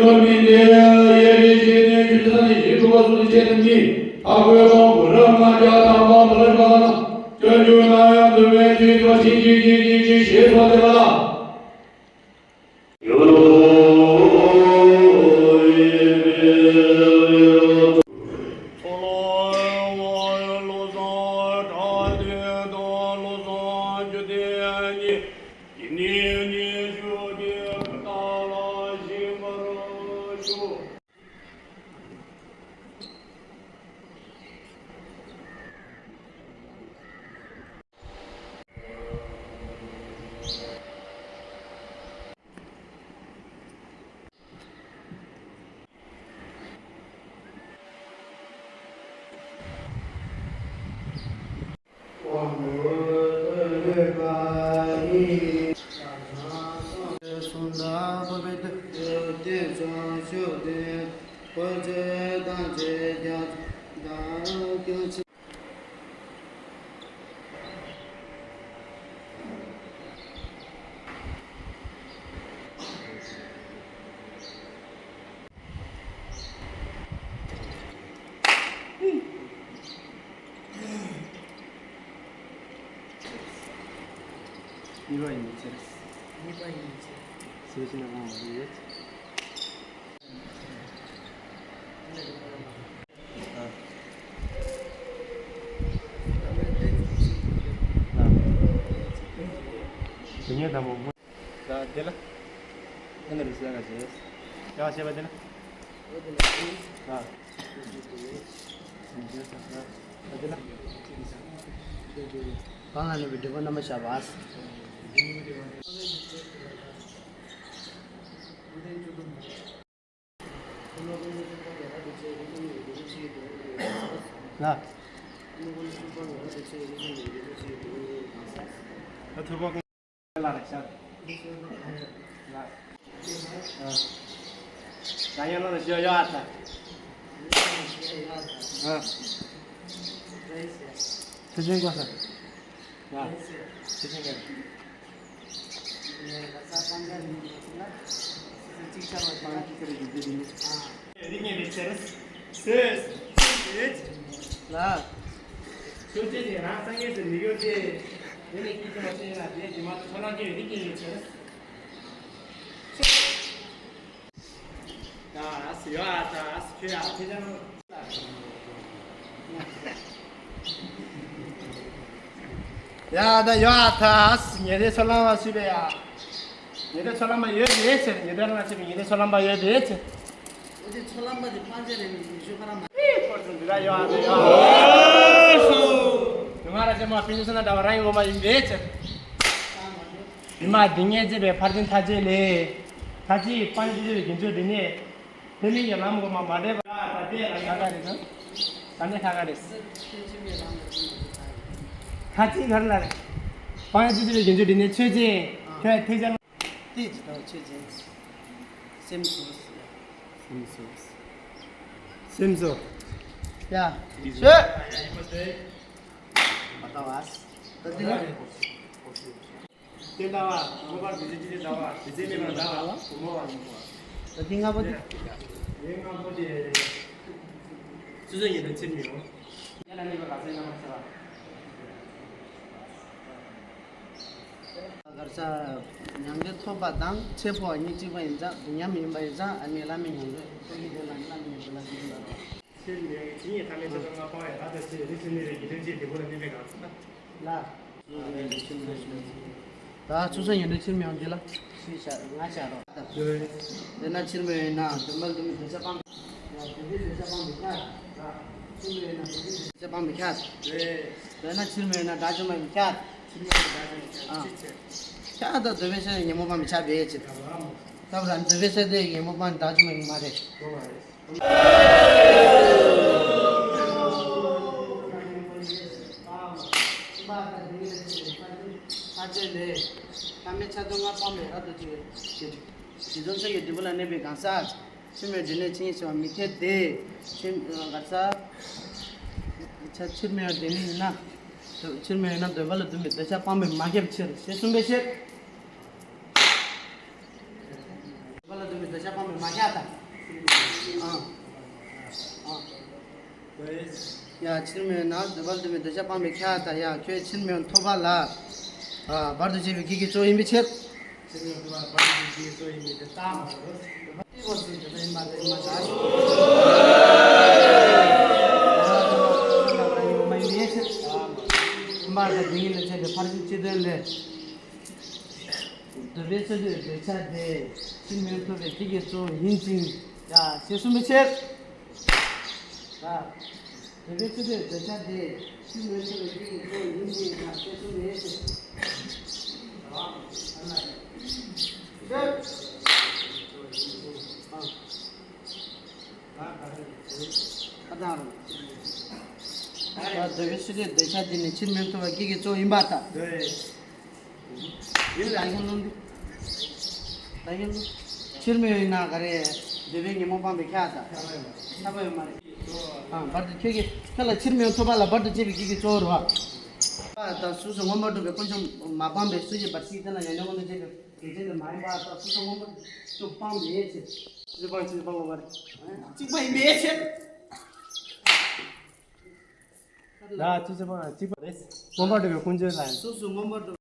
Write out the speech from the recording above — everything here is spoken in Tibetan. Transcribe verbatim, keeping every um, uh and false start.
ལོ་མི་འདི་ཡེ་རེ་ཞིག་ནས་ཆུ་ཚ་ནི་ཞིག་ཐུབ་པ་སོགས་ཀྱི་ཆེད་དུ་ནི་ཨ་ཁུའི་དབང་བོ་རབ་ལྔ་བརྒྱ་དང་པ་མ་ལ་ཞུ་བ་ན། སྐྱོན་བརྗོད་ན་ཡང་འདུལ་བའི་ཆོས་ཐོག་ཤིང་ཅིག་ཅིག་ཅིག་ཅིག་ཞེས་སོགས་ཏེ་ལ། གཉིས་པ་ཡིན་ཚེ། གཉིས་པ་ཡིན་ཚེ། སེ་ཤིན་ན་གང་མ་རེད། དེ་ཉིད་དང་པོ། ད་དེ་ལ། ཨ་ནི་རུ་སེ་ག་བྱེད། ཡང་བྱེད་པ་དེ་ལ། ད། ད་དེ་ལ། གང་ལ་གནས་པའི་སྒྲིབ་པ་རྣམ་པར་བཤགས་པ། ལ། ད་ཐུབ་པ། ལ་རེ་ཤར། ལ། ཡང་ཡང་ལ་ཞུ་ཡ་ཨ་ད། ཨ། ཚེ་ཆེན་གོ་ས། ཡ། ཚེ་ཆེན་ག། ཚེ་ཆེན་ག། ཚེ་ཆེན་ག། རིགས་ངན་རེད་ཟེར། ཟེར། ཟེར། ལ། ཆོས་ཅན་དེ་རང་སངས་རྒྱས་སུ་མི་འགྱུར་ཏེ། དེ་ནི་སྐད་ཅིག་མ་ཆོས་ཅན་ལ་དེ་དེ་མ་ཐོ་ལང་གི་རིགས་ངན་རེད་ཟེར། ད་ཨ་སི་ཡོ་ཨ་ད་ཨ་སི་ཁྱོད་ཨ་ཕེ་ཅང་ཡ་ད་ཡོ་ཨ་ད་ཨ་སི་ཉེ་དེ་ཚོ་ལང་བ་སུས་པས་ཡ། ཉེ་དེ་ཚོ་ལང་བ་ཡོད་དེ་ཟེར། ཉེ་དེ་ལང་ཆེ་བའི་ཉེ་དེ་ཚོ་ལང་བ་ཡོད་དེ་ཟེར། འོ་དེ་ཚོ་ལམ་པ་དེ་སྤང་བྱ་རེད་མི་ཞུ་ཁ་ར་མ། ཨེ་ཁོ་ཚོ་འདི་ར་ཡོད་ཨ་རེད་ཡོད་ཨ། ང་ར་ཅེ་མ་པིན་ཟེར་ན་འདྲ་བ་རང་ཡོད་མ་ཡིན་པས་ཅེ། མི་མ་འདི་ངས་བྱས་པའི་ཕར་ཕྱིན་ཐ་ཆད་ལས། ཐ་ཆད་སྤང་བྱ་ཆེ་བའི་རྒྱུ་མཚན་འདི་ནས། དེ་མིན་གྱི་ལམ་གོང་མ་མ་འདྲེས་པ། ད་ལྟའི་ལ་ཁ་ཁ་རེད་ན། ད་ལྟའི་ཁ་ཁ་རེད། ཐ་ཆད་གར་ལ་རེད། སྤང་བྱ་ཆེ་བའི་རྒྱུ་མཚན་འདི་ནས་ཆོས་ཅན། ཁྱོད་ཐེག་ཆེན། ཏི་ཇི་དང་ཆོས་ཅན། སེམས་སོ། སེམས་སོ། སེམས་སོ། ཡ། ཤོད། མ་ལྟ་བ། ད་འདི་ལ། དེ་ལྟ་བ། མངོན་པར་འདུ་བྱེད་ཅི་ལྟ་བ། དེ་ཚེ་མེད་པར་ལྟ་བ། བུ་མོ་བ་མི་མོ་བ། ད་འདི་ལྔ་པོ་དེ། འདི་ལྔ་པོ་དེ། སོ་སོ་ཉིད་དུ་ཕྱིར་མི་འོང་། ཡ་ལ་གཉིས་པ་ག་ཚོད་ན་མ་ཆེ་བ། གར་ས་མྱང་འདས་ཐོབ་པ་དང་ཚེ་འཕོ་བ་གཉིས་གཅིག་པ་ཡིན་ཙང་སྡུག་བསྔལ་མི་ཡིན་པ་ཡིན་ཙང་ཨ་ནི་བླ་མའི་མྱང་འདས་ཐོབ་ཀྱི་དེ་ལ་ནི་བླ་མའི་མྱང་འདས་ལ་འཇུག་གི་ལ་རོ། ཚེ་འདིའི་ཇི་སྙེད་ཐ་མལ་ཆགས་སྡང་སྤངས་པའི་བླ་དང་ཚེ་རིང་ཚེ་མེད་པའི་དགེ་འདུན་གྱི་སྡིག་པ་ལ་གནས་པའི་གང་ཟག་ལ། ད་ཆུ་ཚོད་ཉི་ཤུ་ཕྱིར་མི་ཡོང་རྒྱུ་ལ་ཤི་ཤ་ང་ཤ་རོ། དེ་ན་ཕྱིར་མི་ཡོང་ན་འདུན་པ་འདུན་མི་འདུན་ཆ་སྤངས། ཡ་དེ་འདྲའི་འདུན་ཆ་སྤངས་མི་ཁྱག་ཕྱིར་མི་ཡོང་ན་དེ་འདྲའི་འདུན་ཆ་སྤངས་མི་ཁྱག་དེ་ན་ཕྱིར་མི་ཡོང་ན་དགྲ་བཅོམ་པ་མི་ཁྱག་ཕྱིར་མི་ཡོང་ན་དགྲ་བཅོམ་པ་ཁྱག་ཨ། ཁྱག་ད་འདུན་པའི་ཆ་ཉོན་མོངས་པ་མི་ཁྱག་བེད་ཅེས། ད་བར་འདུན་པའི་ཆ་དེ་ཉོན་མོངས་པ་དགྲ་བཅོམ་པ་མ་རེད། ཐ་ཆད་ལས། ཐ་མལ་ཆགས་སྡང་ལྔ་སྤངས་པའི་རབ་ཏུ་བྱུང་བའི་དགེ་འདུན་ཚོགས་ཀྱི་སྡིག་པ་ལ་གནས་པའི་གང་ཟག་ཕྱིར་མི་འབྲས་གནས་ཆོས་ཉིད་ཟེར་བ་མི་ཁྱད་དེ། ཕྱིར་ག་ས། ཆ་ཕྱིར་མི་འབྲས་གནས་ཡིན་ན། ཕྱིར་མི་ཡོང་ན་འདོད་པ་ལ་འདུན་པའི་འདོད་ཆགས་སྤངས་པས་མ་ཁྱབ་ཕྱིར་ཞེས་གསུངས་པའི་ཕྱིར། འདོད་པ་ལ་འདུན་པའི་འདོད་ཆགས་སྤངས་པས་མ། ཤ་ད། ཨ། ཨ། ཡ་ཕྱིར་མི་ཡོང་ན་འདོད་པ་འདོད་མི་འདོད་ཆགས་སྤངས་པའི་ཁྱ་ད། ཡ་ཁྱོད་ཕྱིར་མི་ཡོང་ཐོབ་པ་ལ། ཨ་བར་དུ་གཅོད་པའི་གེགས་ཀྱི་གཙོ་ཡིན་པའི་ཕྱིར། ཕྱིར་མི་ཡོང་ཐོབ་པ་ལ་བར་དུ་གཅོད་པའི་གེགས་ཀྱི་གཙོ་ཡིན་པའི་ཕྱིར། ཏེ་བར་དུ་གཅོད་པ་ཡིན་པ་དེ་ཡིན་པ་ད། ཡིན་པ་ད་དེ་ཉིད་ལ་བྱས་པའི་ཕར་ཕྱིན་སྤྱི་དོན་ལས། འདོད་པའི་ཚེ་འདོད་འདོད་ཆགས་དེ། ཕྱིར་མི་ཡོང་ཐོབ་པའི་གེགས་ཀྱི་གཙོ་ཡིན་ཅིང་། ཡ་ཞེས་གསུངས་པའི་ཕྱིར། ཡ། འདོད་པའི་ཚེ་འདོད་འདོད་ཆགས་དེ། ཕྱིར་མི་ཡོང་ཐོབ་པའི་གེགས་ཀྱི་གཙོ་ཡིན་ཅིང་། ཡ་ཞེས་གསུངས་པའི་ཕྱིར། ཨ། ཨ་དང་། འདོད་པའི་ཚེ་འདོད་འདོད་ཆགས་དེ་ནི་ཕྱིར་མི་ཡོང་ཐོབ་པའི་གེགས་ཀྱི་གཙོ་ཡིན་པར་ཐལ། ཡིན་ལ་ཡིན་ལུགས་འདི། ད་ཡིན་ལུགས། ཕྱིར་མི་ཡོང་ཡིན་ན་ག་རེ། འདོད་པའི་ཉོན་མོངས་སྤངས་པའི་ཁྱད་ད། ཁྱད་པར་ཡོད་མ་རེད། ཨ་བར་དུ་ཁྱོད་ཀྱིས་ཁྱོད་ལ་ཕྱིར་མི་ཡོང་ཐོབ་པ་ལ་བར་དུ་གཅོད་པའི་གེགས་ཀྱི་གཙོ་བོ་རེད་བ། ད་སོ་སོ་མངོན་པར་འགྲུབ་པའི་དཀོན་མཆོག་མ་སྤངས་པའི་སུ་ཞིག་བར་ཆད་དེ་ལ་ཡང་ཡང་མངོན་དུ་བྱེད་པའི་དེ་ཅན་དུ་མ་ཡིན་པ་ད་སོ་སོ་མངོན་པར་འགྲུབ་སྤངས་པའི་ཕྱིར། སོ་སོ་སྤངས་ཕྱིར་སྤངས་པ་མ་རེད། གཅིག་པ་ཡིན་པའི་ཕྱིར། ལ་ཅི་ཅི་མ་གཅིག་པ་རེད། མངོན་པར་འགྲུབ་པའི་ཀུན་སྤྱོད་ལ་ཡིན། སོ་སོ་མངོན་པར་འགྲུབ།